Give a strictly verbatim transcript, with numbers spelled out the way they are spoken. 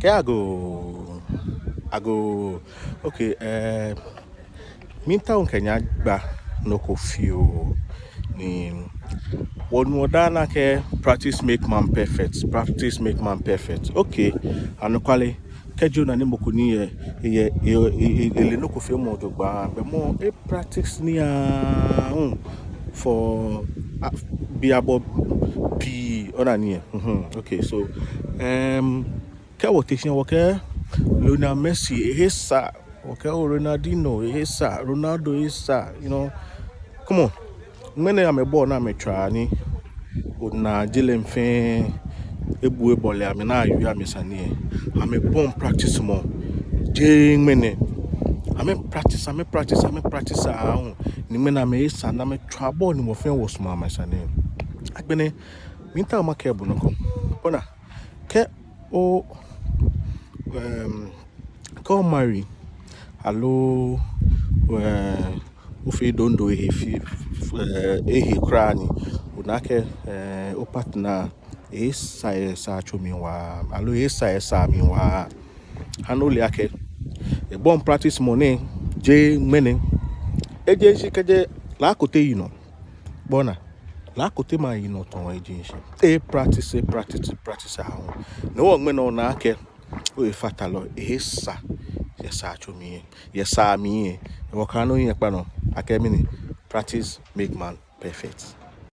Kɛ agoo, agoo. Okay, eh, miitao mikɛ nyɛ agba nɔ ko fioo ni wɔnuɔ daa nɛɛ akɛ practice make man perfect, practice make man perfect. Okay, anɔkwale, kɛji ona ni mɔ ko ni yɛ, yɛ, yɛ, yɛ, yɛ, ele nɔ ko feemɔ jogbaŋŋ, belɛ mɔ lɛ e-practice nii aahu for, ah, bei abɔ pii, ona nii lɛ. Mhm, okay, so, um, kɛ wɔte shi wɔkɛɛ Lionel Messi, ehe sa. Wɔkɛɛ o Ronaldinho, ehe sa. Ronaldo, ehe sa. You know, come on. Ŋmɛnɛ amɛ bɔɔlu ni amɛtswaa ni ona je lɛ mli fɛɛ, ebu ebɔle amɛ ni awie amɛsane lɛ, amɛbɔi practice mɔ. Jeee ŋmɛnɛ. Amɛ-practice, amɛ-practice, amɛ-practice aahu. Ni ŋmɛnɛ amɛhe sa ni amɛtswaa bɔɔlu ni mɔ fɛɛ mɔ sumɔɔ amɛsane. Agbɛnɛ, miitao makɛɛ bo nɔ ko. Ona, kɛ o, um, kɛ o-marry, aloo, eh, ofee dondo ehe fi, eh, ehe kwraa ni ona akɛ, eh, o-partner, ehe sa yɛ saatso mli waa, aloo ehe sa yɛ saa mli waa, ha ni ole akɛ ebɔi practice mɔ nɛɛ, jeee ŋmɛnɛ. Ejeee shishi kɛjɛ La Kote yinɔ. Bo ona, La Kote maŋ yinɔ tɔŋŋ ejeee shishi. E-practice, e-practice, e-practice aahu. Ni wɔ ŋmɛnɛ ona akɛ, o, efatalɔ, ehe sa yɛ saatso mli, yɛ saa mli. Wɔkɛɛ nɔ ni yɔɔ kpaa nɔ akɛ mɛni, practice make man perfect.